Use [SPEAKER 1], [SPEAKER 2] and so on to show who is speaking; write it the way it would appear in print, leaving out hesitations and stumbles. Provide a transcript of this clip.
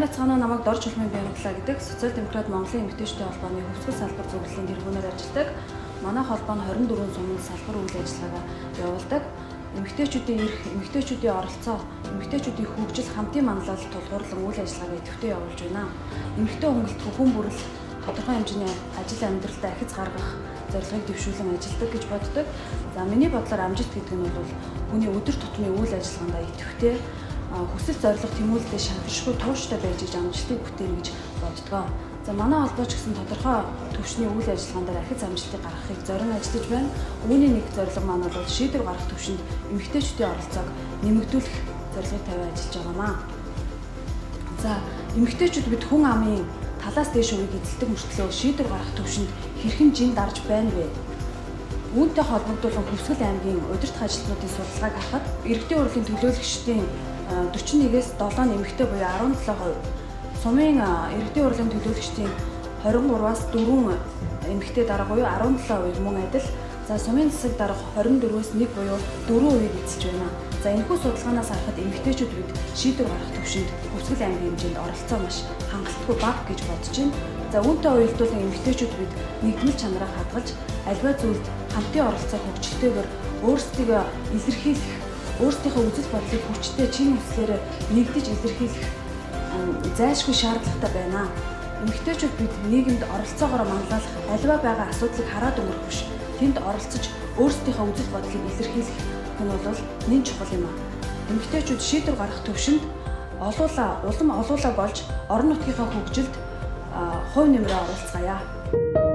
[SPEAKER 1] Сайн байцгаана уу, намайг Дор Чулмын Бямдлаа гэдэг Социал Демократ Монголын эмэгтэйчүүдийн холбооны хөвсгөл салбар зөвлөлийн тэргүүнээр ажилладаг. Манай холбоо нь 24 суманд салбар үйл ажиллагаагаа явуулдаг. Эмэгтэйчүүдийн эрх, эмэгтэйчүүдийн оролцоо, эмэгтэйчүүдийн хөгжил, хамтын манлайлал тулгуурлан үйл ажиллагаагаа идэвхтэй явуулж байна. Эмэгтэй хөнгөлт хүн бүрэл тодорхой хэмжээний ажил амьдралдаа ахиц гаргах зорилгыг дэвшүүлэн ажилладаг гэж боддог. За, миний бодлоор амжилт гэдэг нь бол хүний өдөр тутмын үйл ажиллагаандаа идэвхтэй хүсэл зорилго тэмүүлэлээ шантрашгүй тууштай байж иж амжилтыг бүтээн гэж боддгоо. За, манай холбоо ч гэсэн тодорхой түвшний үйл ажиллагаан дээр ахиц амжилтыг гаргахыг зорин ажиллаж байна. Үүний нэг зорилго маань бол шийдвэр гаргах түвшинд эмэгтэйчүүдийн оролцоог нэмэгдүүлэх зорилгыг тавиад ажиллаж байгаамаа. За, эмэгтэйчүүд бид хүн амын талаас дээш үеийг эзэлдэг мөртлөө шийдвэр гаргах түвшинд хэрхэн жин дарж байна вэ? Үүнтэй холбогдуулан Хөвсгөл аймгийн удирдах ажилтнуудын судалгааг харахад иргэдийн хурлын төлөөлөгчдийн 41-ээс 7 эмэгтэй буюу 17%, сумын иргэдийн хурлын төлөөлөгчдийн 23-аас 4 эмэгтэй дарга буюу 17% мөн адил, за, сумын засаг дарга 24-өөс 1 буюу 4%-ийг эзэлж байна. За, энэхүү судалгаанаас харахад эмэгтэйчүүд бид шийдвэр гаргах түвшинд Хөвсгөл аймгийн хэмжээнд оролцоо маш хангалтгүй бага гэж бодож байна. За, үүнтэй уялдуулан эмэгтэйчүүд бид нэгдмэл чанараа хадгалж, аливаа зүйлд хамтын оролцоо хөгжилтэйгээр өөрсдийгөө илэрхийлэх, өөрсдийнхөө үзэл бодлыг хүчтэй чин үслээр нэгдэж илэрхийлэх зайлшгүй шаардлагатай байна. Эмэгтэйчүүд бид нийгэмд оролцоогоор манлайлах, аливаа байгаа асуудлыг хараад өнгөрөх биш, тэнд оролцож өөрсдийнхөө үзэл бодлыг илэрхийлэх нь бол нэн чухал юм аа. Эмэгтэйчүүд шийдвэр гаргах төвшөнд олуула, улам олуула болж орон нутгийнхаа хөгжилд хувь нэмрээ оруулцгаая.